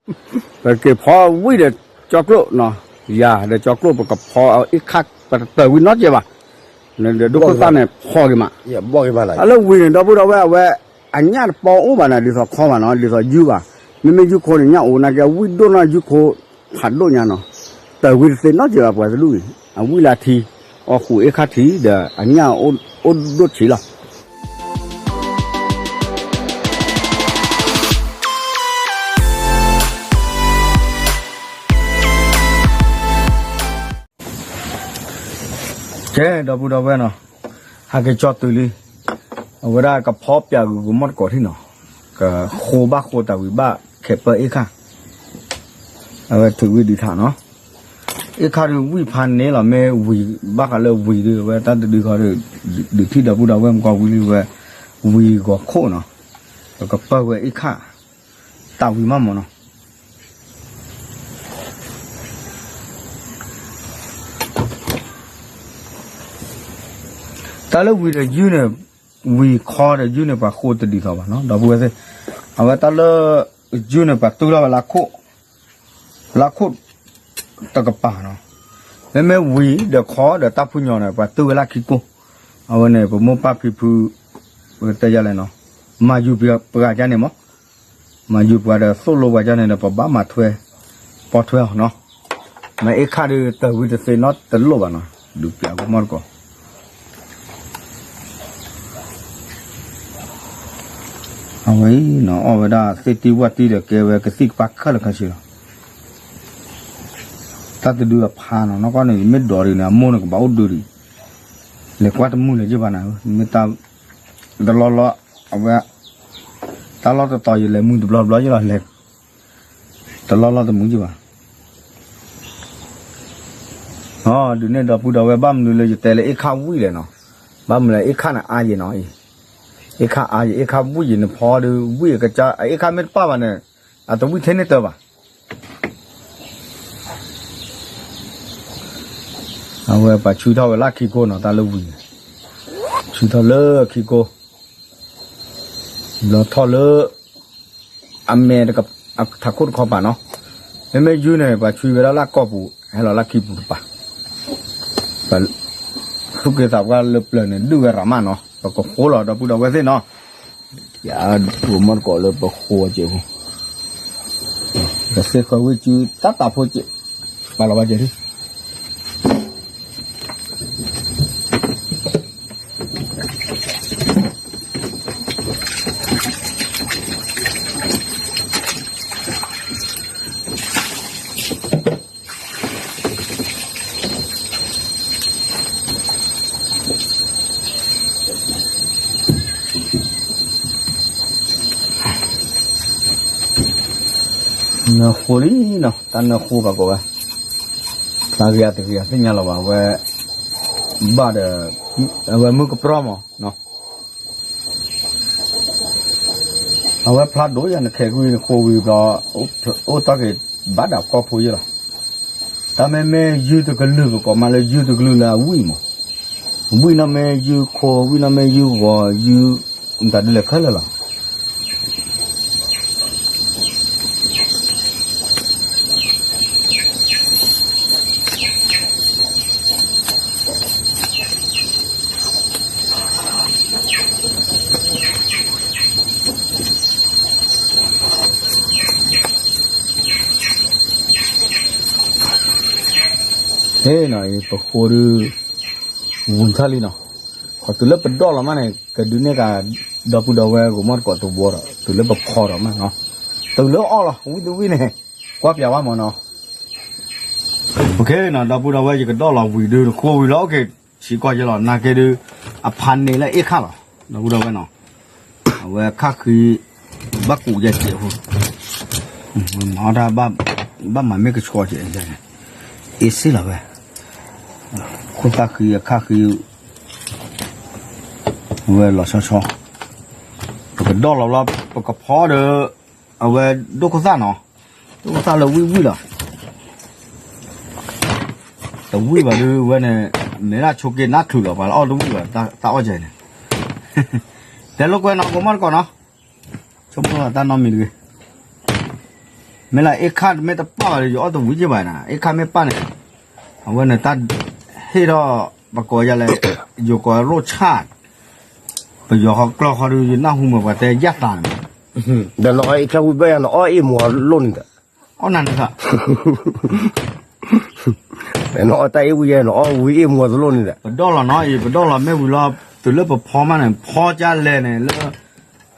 ပက့ၤဖီဝံၣ်ဒီးကၠီကျိၣ်နီၤ, ယၤဒီးကၠီကျိၣ် ပကဖီအ့ၣ်ခၣ် ပတတၢၢ်ဝံၣ်နီတစဲးဘၣ်, ဒီးဒိခိၣ်သၣ်န့ၣ်ဖီက့ၤမး, တၢ်လၢဝံၤန့ၣ် ဒီပုၢ်ဒီဝဲၢ် အဝဲ အညၣ်တပီအိၣ်ဘၣ်န့ၣ် ဒ်သိးခီဘၣ်နီၤ, ဒ်သိးယုၢ်ဘၣ်, မ့မ့ၢ်ယုၢ်ခိန့ၣ် ညၣ်အိၣ်နာ်က့ အဝံၣ်ဒိၣ်နီၢ်ယုၢ်ခိ ဖးဒိၣ်ညါနီၤ, တၢၢ်ဝံၣ်တသ့နီတစဲးဘၣ် ပှၤတလူၢ်အံၤ အဝံၣ်လၢထံ, အီၣ်ဃုာ်အ့ၣ်ခၣ်ထံးဒီး အညၣ်အိၣ်ဒိၣ်ထံးလီၤ. ကဲ ဒီပုၢ်ဒီဝဲၢ်နီၤ, ဟဲက့ၤကၠီတုၤလံ, အဝဲဒၣ်ကဖီပၠးဂုာ်ကမီၣ်တကိးထံနီၤ, ကဃိဘၣ်ဃိတၢ်ဝံၤဘၣ်ခဲးပၢအ့ၣ်ခၣ်, အဝဲထုးဝံၣ်ဒုးထးနီၤ, အ့ၣ်ခၣ်ဒုးဝံၣ်ဖးန့ၣ်လီၤ, မ့ၢ်ဝံၤဘၣ်ဃးလၢဝံၤဒုး အဝဲတၢ်တဒုခီဒုး ဒုးထံၣ်ဒီပုၢ်ဒီဝဲၢ်မုၢ်ကီၢ်ဝံၤလံဝဲ, ဝံၤဂီၤခိၣ်နီၤ, ပကပၢဝဲအ့ၣ်ခၣ်, တၢ်ဝံၤမးမးနီၤ တၢ်လၢဝံၤဒီးယုၢ်န့ၣ်, ဝံၤခီဒီးယုၢ်န့ၣ် ပှၤဃိတဒ်သိးဘၣ်နီၤ, ဒီပုၢ်ဝဲၢ်သ့ၣ်, အဝဲတၢ်လၢယုၢ်န့ၣ် ပှၤတူၢ်ထီၣ်ဝဲလၢခိၣ်, လၢခိၣ်တကပၤနီၤ, မ့မ့ၢ်ဝံၤဒီးခီဒီးတၢ်ဖုၣ်ညီန့ၣ် ပှၤတူၢ်ဝဲလၢခံကိၢ်, အဝဲန့ၣ် ပမိၢ်ပၢ်ဖံဖု ပကတဲယၤလဲၣ်နီၤ, မၤယူၤပှၤကန့ၣ်မး မၤယူၤပှၤဒီးသိၣ်လိပှၤကန့ၣ်ဒီး ပဘၣ်မၤထွဲ, ပီထွဲအီၤနီၤ, မ့ၢ်အ့ၣ်ခၣ်ဒုးတၢၢ်ဝံၣ်တသ့နီတလိၣ်ဘၣ်နီၤ, ဒုးပၠးကမီၣ်တကိး အဝဲအံၤနီၤ အီၣ်ဝဲဒၣ်သ့ၣ်တံၢ်ဝၣ်တံၢ်ဒီးကဲဝဲကသံၣ်ကပၤခဲလၢာ်ခဲဆ့လီၤ, တၢ်တဒုအဖါနီၤ, နီၢ်ကီၢ်န့ၣ် ယမ့ၢ်ဒိးဒံးန့ၣ် အမိၢ်န့ၣ်ကဘၣ်အိၣ်ဒုးဒံး, လဲၤကွၢ်တမုာ်လၢၤယဘၣ်နၤ, မ့ၢ်တၢ်တလီၢ်လီၢ်, အဝဲ တၢ်လီၢ်တတီၤယလဲၤမုာ်တဘျီဘျီယလီၤ, လဲၤတလီၢ်လီၢ်တမုာ်ယဘၣ် ဒုးန့ၣ်ဒီပုၢ်ဒီဝဲၢ် ဘၣ်မနုၤလၢယတဲလၢအ့ၣ်ခၣ်ဝံၣ်လဲၣ်နီၤ, ဘၣ်မနုၤလၢအ့ၣ်ခၣ်န့ၣ်အါယဲၢ်နီၤ, အ့ၣ်ခၣ်အါယဲၢ် အ့ၣ်ခၣ်ဝံၣ်ယဲၢ်န့ၣ်ဖီဒုး ဝံၣ်အကစၢ် အ့ၣ်ခၣ်မ့ၢ်တပၣ်ဘၣ်န့ၣ် အတဝံၣ်ထဲန့ၣ်တၢ်ဘၣ် အဝဲပှၤဆူထီၣ်ဝဲလၢခံကိနီၤ တၢ်လၢဝံၤန့ၣ်, ဆူထီၣ်လၢခံကိ, ဘျီထီၣ်လၢ အမဲာ် ထးခိၣ်တခီပၤနီၤ, မ့မ့ၢ်ယုၢ်န့ၣ် ပှၤဆူဝဲဒၣ်လၢကီၢ်ပူၤ ဟဲလီၤလၢခံပူၤတပၤ, ပသူၣ်က့သးပှၢ်လၢပျၢၤန့ၣ် ဒုၣ်ဝဲရၤမးနီၤ ပကဃိလီၤဒီပုၢ်ဒီဝဲၢ်သ့ၣ်နီၤ, ယၤ ပမီၢ်တကိးလၢပဃိအစဲးဖိ, ကသ့ၣ်ဃၢဝံၣ်စုတၢ်တၢ်ဖိစဲး, ပာ်လီၤဘၣ်စဲး နၢဃိလံနီၤ တၢ်နၢဃိဘၣ်ကိးဝဲ, ဖျါဂ့ၤအတဂ့ၤအသ့ၣ်ညါလီၤဘၣ်ဝဲ, ဘၣ်ဒီး, အဝဲမုၢ်ကပြီမး အဝဲဖျါဒိၣ်ယၤနခဲကွံာ်နဃိဝံၤဘျီ, အိၣ်တ့ၢ်က့ၤဘၣ်ဒၣ်ကီၢ်ဖိယဲၢ်လီၤ, တၢ်မ့မ့ၢ်ယုၢ်တကလုာ်ပကိးမးလၢယုၢ်တကလုာ်လၢအဝံၣ်မး, ဝံၣ်နီၢ်မ့ၢ်ယုၢ်ခိ ဝံၣ်နီၢ်မ့ၢ်ယုၢ်ဂီၤ ယုၢ်, တၢ်ဒ်လဲၣ်ခဲလၢာ်လီၤ. ဟ့ၣ်နီၤ ပဃိဒုး, ဝံၤထီၣ်လံနီၤ, ခီတုၤလၢပဒိးလီၤမးန့ၣ် ကဒုးန့ၢ်ကး, ဒီပုၢ်ဒီဝဲၢ်ဂီၤမီၢ်တကိးတဝီဒီး တုၤလၢပဖီထီၣ်မးနီၤ, တုၤလၢအီၣ်လီၤ ဝံၣ်တဝံၣ်န့ၣ်, ကွၢ်ပၠးဝဲမးနီၤ. နီၤ ဒီပုၢ်ဒီဝဲၢ် ယကဒိးလီၤဝံၤဒုး တဃိဝံၤလီၤ အိၣ်က့ၤ ဆံးကီၢ်ယဲလီၤ နာ်က့ဒုး, အဖးန့ၣ်လၢအ့ၣ်ခၣ်လီၤ ဒီပုၢ်ဒီဝဲၢ်နီၤ, အဝဲခါဃံ, ဘၣ်ကူးယဲၢ်စဲးဖိ, မၤအီၣ်တၢ်, ဘၣ်မၤမ့ၢ်ကဆှီကဲး, အ့ၣ်စ့လီၤဝဲ, ခိၣ်သၣ်ဃံအခါဃံ, ဝဲလီၤဆီဆီ, ပကဒိးလီၤလီၤ ပကဖီဒီး, အဝဲဒိၣ်ခိၣ်သၣ်နီၤ, ဒိၣ်ခိၣ်သၣ်လၢဝံၣ်ဝံၣ်လီၤ တဝံၣ်ဘၣ်ဒုးဝဲန့ၣ်, မ့ၢ်ဒၣ်ဆိးက့နါချုးလီၤ ပှၤလၢအီၣ်တဝံၣ်ဘၣ် တၢ်အီၣ်ကဲန့ၣ်, တဲလိာ်ကွဲနီၤ ဂီၤမီၢ်တကိးနီၤ, ဆိကမိၣ်တၢ်နီတမံၤတဂ့ၤ. မ့ၢ်လၢအ့ၣ်ခၣ်မ့ၢ်တပာ်ဘၣ်ဒီး ယအီၣ်တဝံၤက့ဘၣ်နၤ, အ့ၣ်ခၣ်မ့ၢ်ပာ်န့ၣ်, အဝဲန့ၣ်တၢ်ဟ့ၣ်ထီၣ် ပကိးယၤလဲၣ်, ယိၤကိးရိၣ်ဆၣ်, ပယီၤဃီကျိာ်ဃီဒီး ယနၢ်ဟူမ့ၢ်ပှၤတဲယၣ်သးန့ၣ်, ဒီးနအီၣ်အ့ၣ်ခၣ်ဝံၤဘၣ်ယၤ နအီၣ်အ့ၣ်မူၤလိၣ်န့ၣ်ဒီး, အီၣ်နၤန့ၣ်, နအီၣ်တၢ်အ့ၣ်ဝံၤယဲ နအီၣ်ဝံၤအ့ၣ်မူၤလိၣ်န့ၣ်ဒီး, ပဒီၣ်လီၤနီၤအံၤ ပဒီၣ်လီၤမ့ၢ်ဝံၤလီၤ, တုၤလၢပဖီမးန့ၣ် ဖီကလဲၣ်န့ၣ်လၢ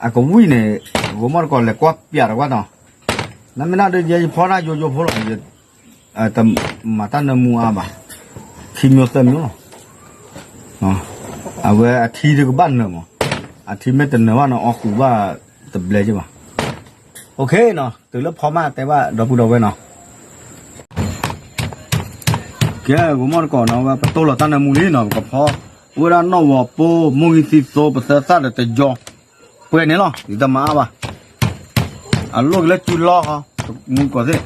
အကဝံၣ်န့ၣ်, ဂိၤမီၢ်တကိးလဲၤကွၢ်ပၠးတကွၢ်နီၤ, နမ့ၢ်ဒၣ်ဒ်ယဲယဖီတၢ်ယိယိဖိလီၤ, တမၤတၢ်နၢမူအါဘၣ်, ခံမျိုးသၢမျိုးလီၤ, အဝဲအထံဒုးကဘၣ်နၢၤမး, အထံမ့ၢ်တနၢၤဘၣ်န့ၣ် အီၣ်ဃုာ်ဘၣ်တဘျဲက့ဘၣ်, အိၣ်ခ့နီၤ တုၤလၢဖီမးတဲဘၣ်ဒီပုၢ်ဒီဝဲၢ်နီၤ ကဲ ဂိၤမီၢ်တကိးနီၤ ဝဲပတိၢ်လီၤတၢ်နၢမူလံနီၤ ပကဖီ, အိၣ်ဝဲဒၣ်နီၣ်ဝီၤပိၢ် မိၢ်ဂံၢ်သံသိ ပသၢသၣ်ဒီးတယီၤ, ပှဲၤန့ၣ်လီၤ ယတမၤအါဘၣ်, အလိၣ်က့ၤလၢစုလီခီ, မူတကိးသ့ၣ်,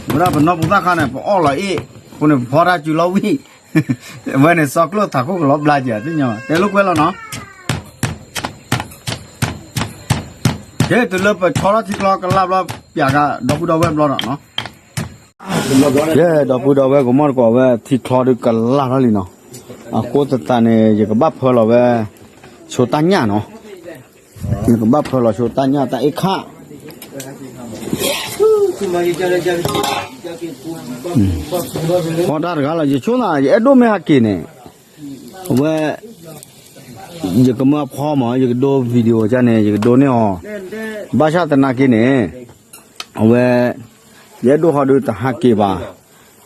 ဝဲဒၣ်ပနီၢ်ပူၤသၣ်ခါန့ၣ် ပအီၣ်လီၤအ့ၣ်, အဃိန့ၣ် ပဖီတၢ်စုလီဝံၣ်, ဝဲန့ၣ် စီကျိၣ်ထးခိၣ်ကလီဘျါက့ၤ သ့ၣ်ညါဘၣ် တဲလိာ်ကွဲလီၤနီၤ ကဲ တုၤလၢပဆီထီၣ်ထံချီကလၢ်ဘျီ ပျးကဒီပုၢ်ဒီဝဲၢ်ဘျီဒီးနီၤ, ကဲ ဒီပုၢ်ဒီဝဲၢ် ကမီၢ်တကိးဝဲထံချီဒုးကလၢ်ထီၣ်လံနီၤ, အဃိသတးန့ၣ် ယကဘၣ်ဖၢလီၤဝဲ ဆိတၢ်ညၣ်နီၤ, ယကဘၣ်ဖၢလီၤဆိတၢ်ညၣ်တၢ်အ့ၣ်ခၣ် ဖီတၢ်တဂၤလီၤ ယဆိနၤ ယအဲၣ်ဒိၣ်မ့ၢ်ဟးက့ၤန့ၣ်, အဝဲ ယကမၢဖီမး ယကဒိ video ကန့ၣ် ယကဒိန့ၢ်အီၤ, ဘၣ်ဆၣ်သနာ်က့န့ၣ်, အဝဲ ယအဲၣ်ဒိၣ်ဃီဒုးတဟးက့ၤဘၣ်,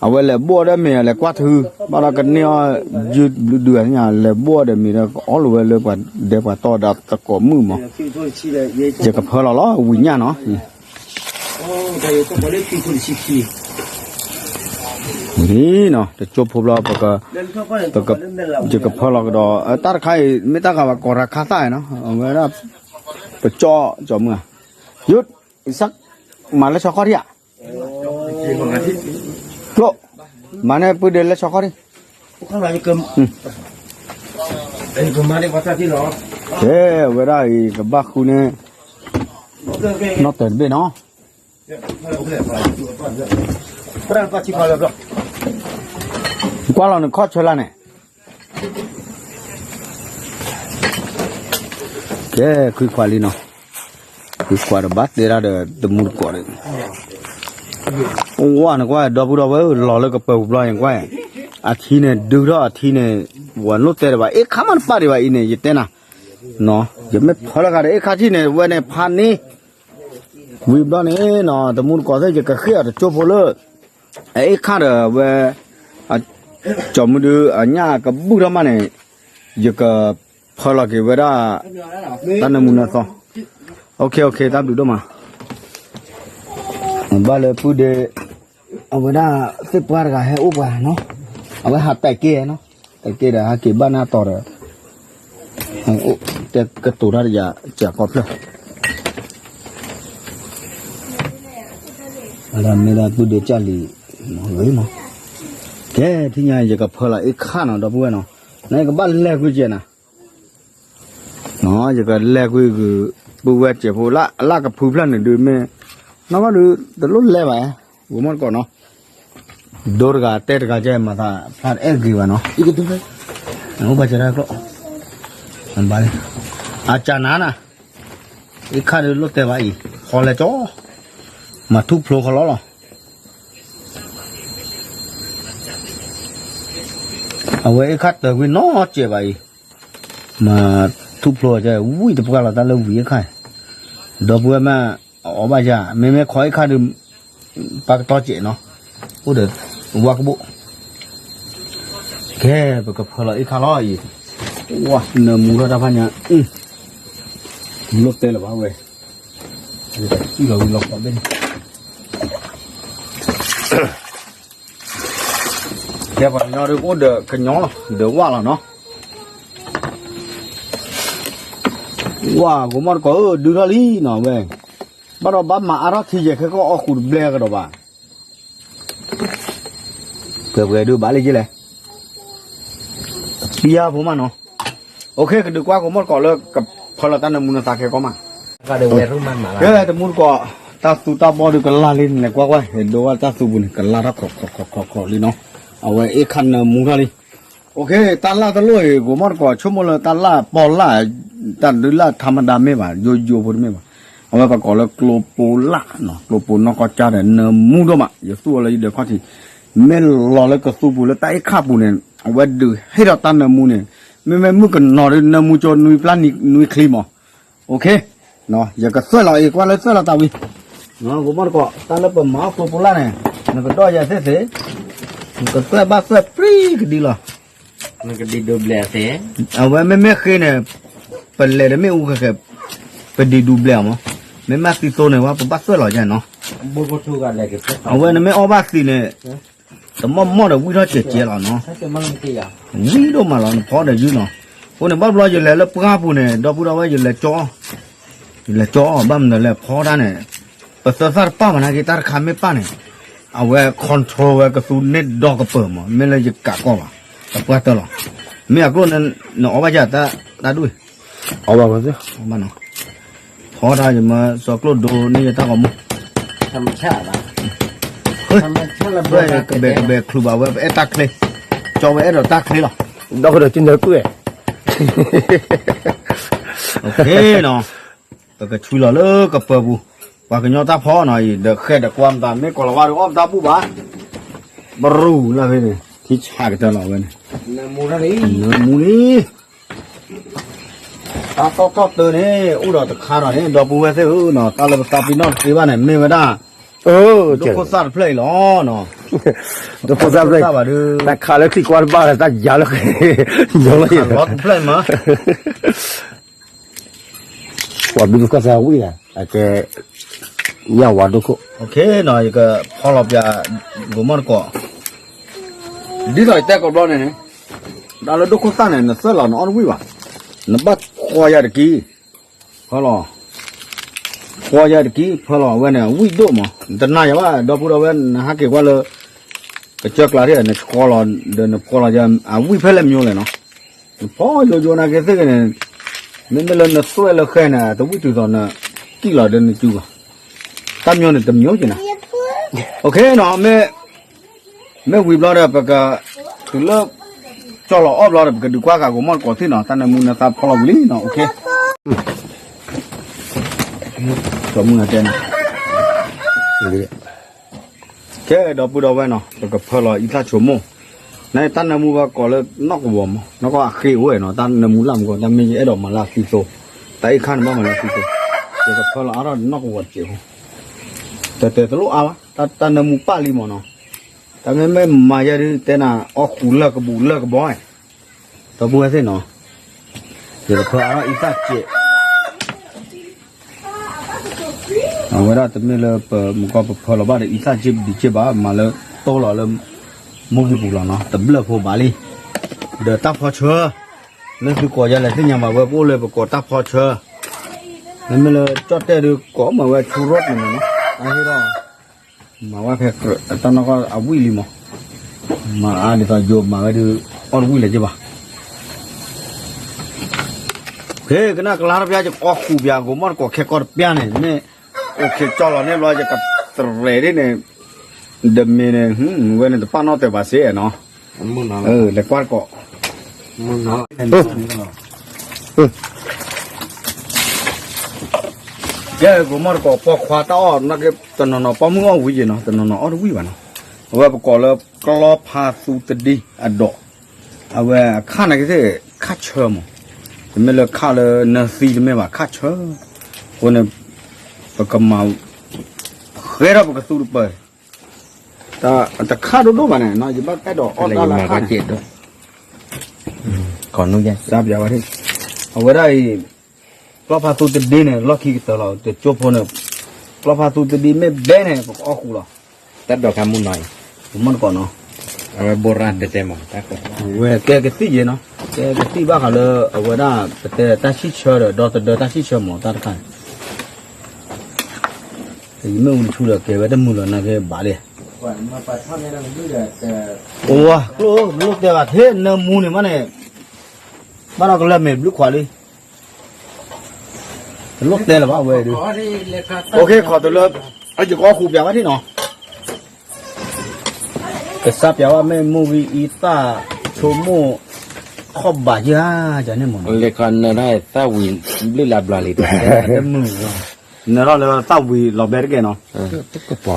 အဝဲလဲၤဘိၣ်ဒီးမ့ၢ်လဲၤကွၢ်ထု, ဘၣ်ဒီးကန့ၢ်အီၤ ယုၢ်ဘျုးဒုးညါ လဲၤဘိၣ်ဒီးမ့ၢ်ဒီး ကအီၣ်လီၤဝဲလၢပှၤဒဲပှၤတီဒီးသကိးမုၣ်မး, ယကဖၢလီၤလီၤ ဝံၤညၣ်နီၤ ဝံၤနီၤ တကၠိဖိဘျီ ယကဖၢလီၤကဒီး တၢ်တခါအံၤ မ့ၢ်တၢ်ဃးဘၣ်ကီးရၤခါသၣ်နီၤ အဝဲဒၣ် ပကၠီကၠီမုၣ်ဧါ, ယုၢ် အံစၢ် မၤလၢဆီခီၣ်ထံဧါ, ကျိၣ် မၤန့ၢ်ပုၢ်ဒ့လၢဆီခီၣ်ထံ, ကဲ ဝဲဒၣ်အံၤ ကဘၣ်ဃုန့ၣ် နီၢ်တဲာ်တဘ့ၣ်နီၤ ကွၢ်လီၤနခီၣ်ဆၢလၢ်န့ၣ်, ကဲ ခွံခွါလံနီၤ, ခွံခွါဒီးဘၣ်တဲဒၣ်ဒီးတမူတကိးဒီး, ဝါနကွၢ် ဒီပုၢ်ဒီဝဲၢ်ဧၢ လီၤလၢကပၢၤပူၤဘျီအံၤကွၢ်, အထံန့ၣ်ဒုးထီၣ်အထံန့ၣ်, ဝဲလိၣ်တဲဒံးဘၣ် အ့ၣ်ခါမးတပာ်ဒံးဘၣ်အံၤန့ၣ် ယတဲနၤ, ယမ့ၢ်ဖၢလၢဂၤဒီး အ့ၣ်ခါထံၣ်န့ၣ် ဝဲန့ၣ်ဖးန့ၢ် ဝံၤဘျီန့ၣ်နီၤ တမူတကိးသ့ၣ် ယကဃ့ၢ်အီၤတကၠိဖိလၢ အအ့ၣ်ခါဒီးဝဲ ကၠီမုၢ်ဒု အညၣ်ကဘူၣ်ထီၣ်မးန့ၣ် ယကဖၢလီၤက့ၤဝဲဒၣ် တၢ်နၢမူနၢသီ, တၢ်ဘျုးဒိၣ်မး, ဘၣ်လၢပုၢ်ဒ့ အဝဲဒၣ်သ့ၣ်ပှၢ်တဂၤဟဲအိၣ်ပှၤနီၤ, အဝဲဟးတဲာ်က့ၤနီၤ, တဲာ်က့ၤဒီးဟဲက့ၤဘၣ်နၢ်တီၤဒီး တဲကတိၤတၢ်တယၤ ကၠးကီဖျၢၣ် ဝဲဒၣ်မ့ၢ်ဒၣ်ပုၢ်ဒ့ကၢ်လံၤ, ကဲ ထံၣ်ညါယကဖၢလီၤအ့ၣ်ခါနီၤ ဒီပုၢ်ဝဲၢ်နီၤ, နကဘၣ်လဲၤကွံာ်ကဲနၤ, ယကလဲၤကွံာ်ဂုာ် ပုၢ်ဝဲၢ်စဲးဖိ လၢအလၢကဖုဖျၢၣ်န့ၣ်ဒုးမ့ၢ်, နီၢ်ဘၣ်ဒုး တလိၣ်လဲၤဘၣ်, ဂိၤမီၢ်တကိးနီၤ, ဒိတဂၤတဲတဂၤကဲ မၤသးဖျါတအဲၣ်ဂ့ၤဘၣ်နီၤ, အိၣ်ဘၣ်စဲးတၢ်ကျိၣ်, အကၢ်နၤနၤ, အ့ၣ်ခါဒုးလိၣ်တဲဘၣ်အံၤ, ဖီလဲၤကၠီ, မၤထူၣ်ဖျိဃီလီၤလီၤ အဝဲအ့ၣ်ခါတၢၢ်ကွံာ်နီၢ်စဲးဘၣ်အံၤ, မၤထူၣ်ဖျိကဲ ဝံၣ်တပှၢ်လီၤတၢ်လၢဝံၤအ့ၣ်ခါ, ဒီပုၢ်ဝဲၢ်မး အီၣ်ဘၣ်ယၤ မ့မ့ၢ်ခီအ့ၣ်ခါဒုး ပၢ်ကတီၢ်စဲးနီၤ, အိၣ်ဒီးဝါကဘိၣ် ကဲ ပကဖၢလီၤအ့ၣ်ခါလီၤအံၤ, ဝါ နၢမူထီၣ်တၢ်ဖးညါ, လိၣ်တဲလၢၤဘၣ်ဝဲ, ဟံၣ်လီၤဝံၤလီၤခီဘ့ၣ်န့ၣ်, ကဲပှၤကညီဒုးကအိၣ်ဒီးကညီလီၤ ဒီးဝၣ်လီၤနီၤ, ဝၣ် ဂိၤမီၢ်တကိးဧၢ ဒုးထီၣ်လံနီၤဝဲ, ဘၣ်ဒီးဘၣ်မၤအါထီၣ်ထံယဲၢ်ခဲကီၢ်အီၣ်ဃုာ်တဘျဲကဒီးဘၣ် ပှဲၤပှဲၤဒုးဘၣ်လၢယလဲၣ်, ပယါဖိမးနီၤ, အိၣ်ခ့ ကဒုးကွၢ်ဂိၤမီၢ်တကိးလၢကဖၢလီၤတၢ်နၢမူနသးခဲကီၢ်မး, ကဲတမူတကိး, တၢ်သူတၢ်ဘီၣ်ဒုးကလၢ်လံန့ၣ် ကွၢ်ကွၢ် ဟဲဒိဝဲတၢ်သူပူၤန့ၣ် ကလၢ်ထီၣ်ခီခီခီခီလံနီၤ. အဝဲအ့ၣ်ခါနၢမူထီၣ်လံ. တၢ်လၢ်တလိၣ်အံၤ ကိးမီၢ်တကိး ဆိကမိၣ်လၢတၢ်လၢ်ပီၢ်လၢ် တၢ်ဒုးလၢ်ထးမဒါမ့ၢ်ဘၣ် ယိယိဖိတမ့ၢ်ဘၣ်. အဝဲပကိးလၢကျိပိလၢ်နီၤ ကျိပိနီၢ်ကီၢ်ကၠၢ်ဒီး နၢမူဒိၣ်မး ယသူၣ်အီၤလၢယဒၢးခီၣ်ထံး မ့ၢ်လီၤလၢကသူပူၤလၢတၢ်အ့ၣ်ခါပူၤန့ၣ် အဝဲဒုးဟ့ၣ်ဒီးတၢ်နၢမူန့ၣ် မ့မ့ၢ်မုၣ်ကနီၤဒုးနၢမူကၠိနွံပျၢ်နွံချံမး. ယကသွဲၣ်လီၤအံၤ ကွၢ်လၢသွဲၣ်လီၤသးဝံၤ ကိးမီၢ်တကိး တၢ်လၢပမၤအီၣ်ကျိပိလၢ်န့ၣ် နကဒီၣ်ယၤသ့ၣ်သ့ၣ် နကသွဲၣ်ဘၣ်သွဲၣ်ပြံကဒံလီၤ. အဝဲမ့မ့ၢ်ဃ့န့ၣ် ပလဲၤဒီးမ့ၣ်အူဃဲဃဲ ပဒံးဒူဘျဲးအီၤမး. မ့မ့ၢ်သံသိန့ၣ် ဝဲပဘၣ်သွဲၣ်လီၤယဲနီၤ. အဝဲနမ့ၢ်အီၣ်ဘၣ်သံန့ၣ် တမီၢ်မီၢ်ဒီးဝံၣ်ထီၣ်စဲးစဲးလီၤနီၤ. ဝံၣ်ဒိၣ်မးလီၤ နဖီဒီးယုၢ်နီၤ. အဃိန့ၣ် ဘၣ်ဘျီယလဲၤလၢပှၢ်ပူၤန့ၣ် ဒီပုၢ်ဒီဝဲၢ် ယလဲၤကၠီ ယလဲၤကၠီအီၤ ဘၣ်မနုၤလဲၣ် ဖီတၢ်န့ၣ် ပသၢသၣ်တပၣ်မးနာ်က့ တၢ်တခါမ့ၢ်ပၣ်န့ၣ် အဝဲ control ဝဲကသူန့ၢ်ဒီကပၢၤမး မ့ၢ်လၢယကးကီၢ်ဘၣ် တပှၢ်တၢၢ်လီၤ. မ့ၢ်အကျိၣ်န့ၣ် နအီၣ်ဘၣ်ယၤ တၢ်ဒူၣ်အံၤ အီၣ်ဘၣ် ဖီတၢ်ယမၤစီကျိၣ်ဒိန့ၢ်ယတၢ်ဂီၤမူ ကဘဲးကဘဲးချုးဘၣ်ဝဲ ပအဲၣ်တၢ်ချ့ ကၠီဝဲအဲၣ်ဒိးတၢ်ချ့လီၤ. ဒီးကဒီးကနၢကွံာ် ပကဆူလီၤလၢကပၢၤပူၤ ပှၤကညီတၢ်ဖီနီၤအံၤ ဒီးဃဲဒီးကွၢ်မတၤ မ့ၢ်ကိးလီၤဝါဒီးအီၣ်ပတၢ်ဘူၣ်ဘၣ် ဘရူၤလၢဖဲန့ၣ် ထံဆးကတၢၢ်လီၤဝဲန့ၣ် နမူလံ တၢ်သီၣ်ထီၣ်တၢ်န့ၣ် အိၣ်ဒီးတခါဒီးန့ၣ် ဒီပုၢ်ဝဲၢ်သ့ၣ်ဧၢနီၤ တၢ်လၢပသးပ့ၤနီၣ်တသ့ဘၣ်န့ၣ် မ့ၢ်ဝဲဒၣ် ဒိၣ်ခိၣ်သၣ်တဖျၢၣ်အံၤလီၤနီၤ. ဒိၣ်ခိၣ်သၣ်တဖျၢၣ်ဘၣ်ဒီး တၢ်ခးလၢထံကွၢ်တဘၣ်လၢတၢ်ယၤလၢ ညီလၢ တဖျၢၣ်မး ပှၤဘုဒိၣ်ခိၣ်သၣ်ဝံၣ်လီၤ အကဲ ညၣ်ဝါဒိၣ်ခိၣ် ယကဖီလီၤပျး ကိးမီၢ်တကိး ဒ်သိးယတဲကိးဘျီန့ၣ်န့ၣ် တၢ်လၢဒိၣ်ခိၣ်သၣ်န့ၣ် နသွဲၣ်လီၤနအီၣ်တဝံၣ်ဘၣ် နဘၣ်ခွီယၤတကံၢ် ဖၢလီၤ ခွီယၤတကံၢ် ဖၢလီၤအဝဲန့ၣ် အဝံၣ်ဒိၣ်မး နတနာ်ယၤဘၣ် ဒီပုၢ်ဒီဝဲၢ် နဟးက့ၤကွၢ်လၢ ကစၢၢ်ကျါထံၣ် နဆှီလီၤ ဒီးနဖှီလီၤယၤ အဝံၣ်ဖဲလဲၣ်မၠိလဲၣ်နီၤ နဖီယိယိနာ်က့သ့ၣ်ဂ့ၤန့ၣ် မ့မ့ၢ်လၢနသွဲၣ်လၢဃဲန့ၣ် တဝံၣ်တုၤသိးနကံၣ်လီၤဒီးနစုလီၤ တၢ်မၠိန့ၣ်တမၠိက့ၤနၤ နီၤ မ့ၢ်ဝံၤဘျီဒီး ပက တုၤလၢ ကၠီလီၤအီၣ်ဘျီဒီး ပကဒုးကွၢ်ဃာ်ကိးမီၢ်တကိးသ့ၣ်နီၤ တၢ်နၢမူနသးဖီလီၤဝံၤလံနီၤ ကဲ ဒီပုၢ်ဒီဝဲၢ်နီၤ ပကဖၢလီၤအံသၣ်ဆိမိၣ် နတၢ်နၢမူဘၣ်ကိးလၢနီၢ်ကဝီၤမး နီၢ်ကီၢ်အဃ့အိၣ်ဝဲနီၤ တၢ်နၢမူလၢ်မူကီး တၢ်မ့ၢ်ယအဲၣ်ဒိးမၤလၢအသံသိ တၢ်အံခါန့ၣ်ဘၣ်မၤလၢအသံသိ ယကဖၢလီၤအါထီၣ်နီၢ်ကဝီၤတစဲးဖိ တတဲတလိၣ်အါဘၣ် တၢ်နၢမူပၣ်လံမးနီၤ တၢ်မ့မ့ၢ်မၤယဲဒုးတဲနၤ အီၣ်ဃူလၢၢ်ကဘူၣ်လၢၢ်ကဘီ ဒီပုၢ်ဝဲၢ်သ့ၣ်နီၤ ယကဖၢအါထီၣ်အံသၣ်စဲး အဝဲဒၣ်တမ့ၢ်လၢပမုၢ်ကီၢ်ပဖၢလီၤဘၣ်ဒီးအံသၣ်စဲးပဒံးစဲးဘၣ် မၤလၢတိၢ်လီၤလၢ မိၢ်ဂံၢ်ပူၤလီၤနီၤ တဘျၢၣ်ဖိဘၣ်လံ ဒီးတၢ်ဖီဆၢ မ့ၢ်သုကိးယၤလဲၣ်သ့ၣ်ညါဘၣ်ဝဲ ပအိၣ်လၢပကိးတၢ်ဖီဆၢ မ့မ့ၢ်လၢကၠီၣ်တဲၣ်ဒုးကိးမ့ၢ်ဝဲဆူရိၣ်န့ၣ်မးနီၤ အဟ့ၣ်ဒီး မၤဝဲဖဲတၢ်နီၢ်ကီၢ်အဝံၣ်လံမး မၤအါဒ်သိးယိၤမၤဝဲဒုး အီၣ်တဝံၣ်လၢၤက့ဘၣ် ကနၣ်ကလါတပျၢ် ယကအီၣ်ဃူပျၢ် ကိးမီၢ်တကိးခဲကီၢ်တပျၢ်န့ၣ် မ့ၢ်အိၣ်ခဲကၠီလီၤန့ၣ်ဘျီ ယကတရဲးဒ်န့ၣ် ဒမ့ၢ်န့ၣ် ဝဲန့ၣ်တပာ်နီၣ်တဲာ်ဘၣ်စ့ၢ်နီၤ လဲၤကွၢ်တကိး ကဲ ကိးမီၢ်တကိး ပိာ်ခွါတၢ်အီၣ်နာ်က့ တနီၤနီၤ ပိာ်မုၣ်အီၣ်ဝံၤယ့ၤနီၤ တနီၤနီၤအီၣ်တဝံၣ်ဘၣ်နီၤ အဝဲပကိးလၢ ကျီဖးသူတဒ့အဒိး အဝဲအခၣ်နာ်က့သ့ၣ် ခၣ်ဆၢမး တမ့ၢ်လၢခၣ်လၢနၢသံတမ့ၢ်ဘၣ် ခၣ်ဆၢ အဃိန့ၣ် ပကမၤ ဃဲထီၣ်ပကသူတပၢၤ တခၣ်ဒိၣ်ဒိၣ်ဘၣ်န့ၣ် ယဘၣ်အဲၣ်ဒိးအီၣ်တၢ်လၢခၣ်န့ၣ် ကီနူၢ်ယဲ စါပျးဝဲ အဝဲဒၣ်အံၤ ကျီဖးသူတဒ့န့ၣ် လီၢ်ခံကတၢၢ်လီၤ တကၠိဖိန့ၣ် ကျီဖးသူတဒ့မ့ၢ်ဘဲန့ၣ် ပကအီၣ်ဃူလီၤ တၢ်ဒိးခါမူနီၤအံၤ မ့ၢ်တကိးနီၤ အဝဲဘိရၣ်ဒတဲမး ဝဲကဲကသံၣ်ယဲနီၤ ကဲကသံၣ်ဘၣ်ဃးလၢအဝဲဒၣ် ပတဲတၢ်ဆံၣ်ဆၢဒီး ဒီသဒၢတၢ်ဆံၣ်ဆၢမး တၢ်တခါန့ၣ် ယမ့ၢ်အူတဆူဒီး ကဲဝဲတမုာ်လီၤနာ်က့ဘၣ်လံ အိၣ်ဝါ ကျိၣ်မလိၣ်တဲဘၣ် ထဲနၢမူန့ၣ်မးန့ၣ် ဘၣ်ဒီးကလၢမဲာ်ဘျုးခွးလံ တလိၣ်တဲလၢၤဘၣ်ဝဲဒုး, အိၣ်ခ့ခီတုၤလၢ, ယကအီၣ်ဃူပၠးဝဲဒၣ်နီၤ, ကစၢ်ပၠးဝဲမ့ၢ်မိၢ်ဂံၢ်အံသၣ်, ဆိကမိၣ်, ခီၣ်ဘးယါ, ယန့ၣ်မ့ၢ်, လဲၤခီနၢၤထီၣ်သၣ်ဝံၤ, ဘျုးလၢဘျီလံ, တမုာ်, နၢၤထီၣ်လၢသၣ်ဝံၤလီၤဘဲတက့ၢ်နီၤ,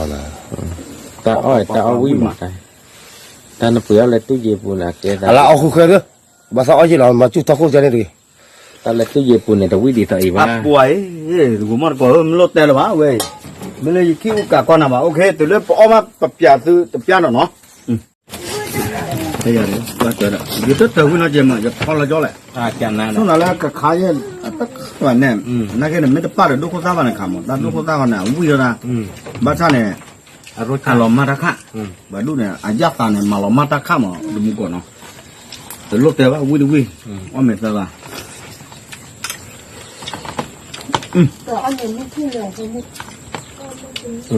တၢ်အီၣ်တၢ်အီၣ်ဝံၣ်မး, တၢ်နပှ့ၤအီၣ်လၢတူၢ်ယ့ၤပူၤန့ၣ် အကဲသး, အလၢအီၣ်ဃုဃဲသၢ, ဘၣ်သးအီၣ်ယ့ၢ်လီၤ မၤစူၢ်ထီၣ်ခိၣ်ကန့ၣ်တဂ့ၤ, တၢ်လၢတူၢ်ယ့ၤပူၤန့ၣ် တဝံၣ်ဒ်သိးအံၤဘၣ်, အပှၤအံၤ, ဂိၤမီၢ်တကိးဧၢ မ့ၢ်လိၣ်တဲလၢၤဘၣ်ဝဲအံၤ, မ့ၢ်လၢယခံအိၣ်ကးကီနၤဘၣ်, အိၣ်ခ့ တုၤလၢပအီၣ်ဘၣ်ပပၠးသုတပျၢ်နီၤနီၤ, ယတတၢၢ်ဝံၤနီၤကဲမး ယဖီလီၤကၠီလဲၣ်, ဆိနၤလၢကခါယဲၢ်, န့ၣ်, နာ်က့န့ၣ် မ့ၢ်တပၣ်ဒီးဒိၣ်ခိၣ်သၣ်ဘၣ်န့ၣ်ခါမး တၢ်ဒိၣ်ခိၣ်သၣ်ဃီန့ၣ် အဝံၣ်လီၤဒၣ်, ဘၣ်ဆၣ်န့ၣ်, အလီၤမၢ်တၢ်ခၣ်, ပှၤဒိၣ်န့ၣ် အယၣ်သးန့ၣ် မၤလီၤမၢ်တၢ်ခၣ်မး တမူကီၢ်နီၤ, တလိၣ်တဲဘၣ်ဝံၣ်တဝံၣ်, အီၣ်မ့ၢ်သၢဂၤ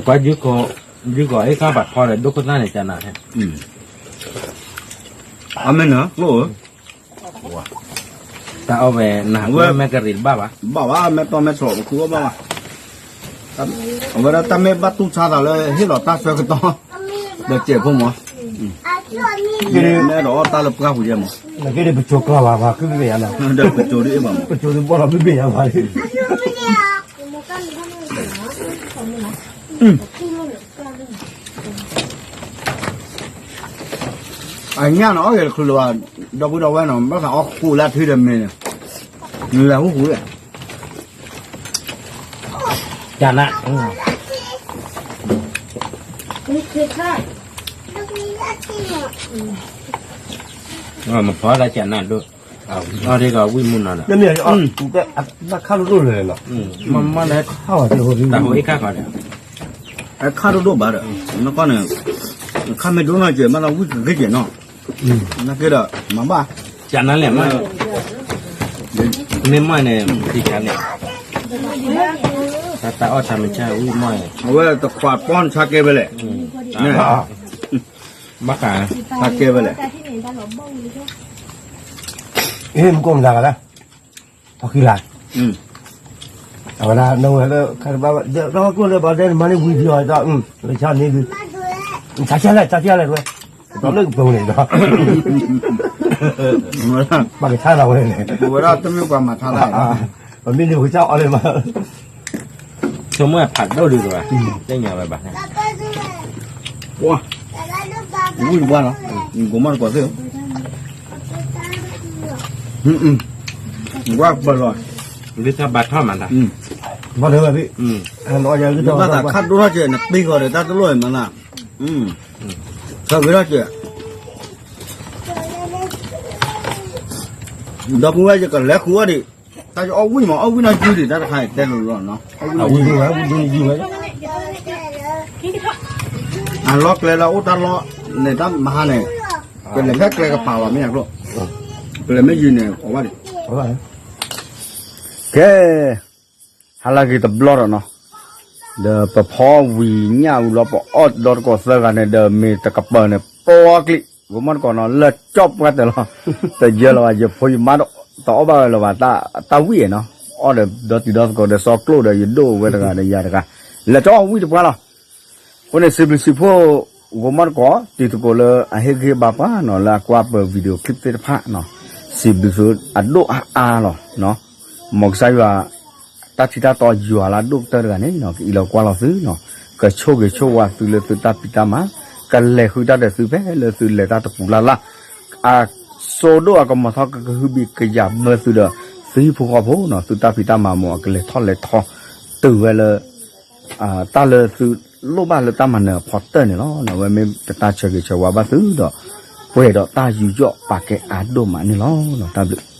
ကွၢ်ယုၢ်ကီးအ့ၣ်ခါဘၣ်ထီဒီး ဒိၣ်ခိၣ်သၣ်န့ၣ်ကနၤ, အမ့ၢ်နၤ, တၢ်အီၣ်ဝဲနၤ ဝဲမဲာ်ကရံၣ်တဘၣ်ဘၣ်, ဘၣ်ဘၣ် မဲာ်တီမဲာ်ဆီၣ် ပခူအီၣ်ဘၣ်ဘၣ်, အဝဲဒၣ်တၢ်မ့ၢ်ဘၣ်တူၢ်ဆါသးလၢဟ့ၣ်လီၤတၢ်ဆၢကတီၢ်, ဒီးစဲးဖိမး, မ့ၢ်အဲၣ်ဒိးအီၣ်တၢ်လၢပှၢ်ပူၤယဲမး, နက့ဒီးပစိၤကျီၢ်ဘၣ် ပှၤခုမ့ၢ်ယါလီၤ, ဒီးပစိၤဒ်အံၤဘၣ်မး, ပစိၤဒ်ဘီၣ်လီၤမ့ၢ်မ့ၢ်ယါဘၣ်, အညၣ်န့ၣ် အီၣ်ဂ့ၤတချုးလၢၤဘၣ်, ဒီပုၢ်ဒီဝဲၢ်နီၤ ဘၣ်သးအီၣ်ဃူလၢထံဒီးမ့ၢ်န့ၣ်, နလဲၤဟူဃူလဲၣ်, ကနၣ်, မဖီဒၣ်ကနၣ်ဒိၣ်, အီၣ်ဒ်ကဝံၣ်မူနီၤဒီး, တၢ်ခါဒိၣ်ဒိၣ်လဲၣ်နီၤ, မ့ၢ်မ့ၢ်လၢ, တၢ်ဟိအ့ၣ်ခါခီဒီး, အခါဒိၣ်ဒိၣ်ဘၣ်ဒီး, နကီၢ်န့ၣ်, အခါမ့ၢ်ဒိၣ်နီၢ်ကဲး ဘၣ်သးဝံၣ်ကဂ့ၤကဲးနီၤ, နာ်က့ဒီး, မၤဘၣ်, ကနၣ်လဲၣ်မး, မ့ၢ်မီၢ်န့ၣ် သံကါန့ၣ်, တၢ်တၢ်အီၣ်ဆါမ့ၢ်ဆါဝံၣ်မီၢ်န့ၣ်, အဝဲတခွးပီၢ်နဆါကဲဝဲလဲၣ်, ဘၣ်ဃး, ဆါကဲဝဲလဲၣ်, မ့ၢ်ကိးမတၤဂၤလဲၣ်, ထီၣ်ဃံလၤ, အဝဲဒၣ် နဝဲလၢ ခါတဘၣ်ဘၣ် ဒီးကျိၣ်လၢဘၣ်ဒဲနမၤန့ၢ်ဝံၤဒီး လၢဆါန့ၣ်ဒုး, ဆါဆါလဲၣ် ဆါဆါလဲၣ်တဝဲ, ဒီးလၢကပၤန့ၣ်ဒီး, ပှၤကဆါလီၤဝဲန့ၣ်, ပဝဲဒၣ်တမ့ၢ်ပှၤမၤဆါတၢ်, ပမ့ၢ်န့ၣ်ပကစၢ်အီၤလၢမး, ဆိကမိၣ်ဖးဒိၣ်ဒုးတဝဲ, သ့ၣ်ညါဝဲဘၣ်, ဝံၣ်ဝါလီၤ, ကိးမီၢ်တကိးသ့ၣ်, ဝါပလီၤ, လၢတၢ်ဘါထီၣ်မးတၢ်, ဘၣ်သးခါဒိၣ်ထီၣ်ကဲး နပ့ၤဃီၤဒီးတၢ်တလိၣ်မးနၤ, ဆၢဂ့ၤထီၣ်ကဲး, ဒီပုၢ်ဝဲၢ်ယကလဲၤဃုအီၣ်ဒံး, တၢ်ယအီၣ်ဝံၣ်မး အီၣ်ဝံၣ်နီၢ်ယုၢ်ဒံး တၢ်တခါအံၤတဲလိၤလိၤနီၤ, အီၣ်ဝံၣ်ဝဲ, ဝံၣ်ဒိၣ်ယုၢ်ဝဲ, အလီၢ်ကျဲလၢအအိၣ်တၢ်လီၢ်န့ၣ် တၢ်မဟါန့ၣ်, ကလဲၤဖဲကျဲကပၤလီၤမ့ၢ်ယါကျိၣ်, ကလဲၤမ့ၢ်ယံၤန့ၣ် အီၣ်ဘၣ်ဒံး, ကဲ ဟါလၢဂ့ၤတဘျီဒီးနီၤ, ဒီးပဖီဝံၤညၣ်ဝံၤလီၤ ပအီၣ်ဒီတကိးသၢဂၤန့ၣ် ဒီးမ့ၢ်တကပၤန့ၣ် ပျီကျံး ဂီၤမီၢ်တကိးနီၤ လၢကၠီၣ်ပှၢ်တၢၢ်လီၤ, တယၢလၢၤဘၣ် ယဖိယမါတအီၣ်ဘၣ်ဝဲလၢၤဘၣ် တၢ်ဝံၣ်နီၤ, အီၣ်ဒီးဒီတံၤဒီသကိးဒီးစီကျိၣ်ဒီးယဒိၣ်ဝဲတဂၤဒီးယၤတဂၤ, လဲၤကၠီၣ်ဝံၣ်တပှၢ်လီၤ. အဃိန့ၣ် စံးဘျုးစံးဖှိၣ် ဂီၤမီၢ်တကိး တံၤသကိးလၢအဟ့ၣ်ဂံၢ်ဘါပှၤနီၤ လၢအကွၢ်ပ video clip သ့ၣ်တဖၣ်နီၤ, စံးဘျုးသုအဒိၣ်အါအါလီၤ. မ်ကစၢ်ယွၤ တၢ်ထံတၢ်တီယွၤလၢအဒိၣ်ကတၢၢ်တဂၤန့ၣ်နီၤ ကအံးလီၤကွၢ်လီၤသုနီၤ, ကဆိၣ်ဂ့ၤဆိၣ်ဝါသုလၢသုတၢ်ဖံးတၢ်မၤ, ကလဲၤဃုတၢ်ဒီးသုဖဲလၢသုလဲၤတၢ်တပူၤလၢ်လၢ်, အစိဒိၣ်အကမီၤထီၣ်ကကဟုဘံၣ်ကယာ်မၢသုဒီး သုဟံၣ်ဖိဃီဖိနီၤ သုတၢ်ဖံးတၢ်မၤမ့ၢ်အကလဲၤထီၣ်လဲၤထီ တုၤဝဲလၢ တၢ်လၢသုလိၣ်ဘၣ်လၢတၢ်မၤနၢၤအဖီတၢၢ်န့ၣ်လီၤ. အဝဲမ့ၢ်တၢ်ဆၢဂ့ၤဆၢဝါဘၣ်သုဒီး ပှဲၤဒီးတၢ်ယူးယီၣ်ပာ်ကဲအါဒိၣ်မးန့ၣ်လီၤ. တၢ်ဘျုး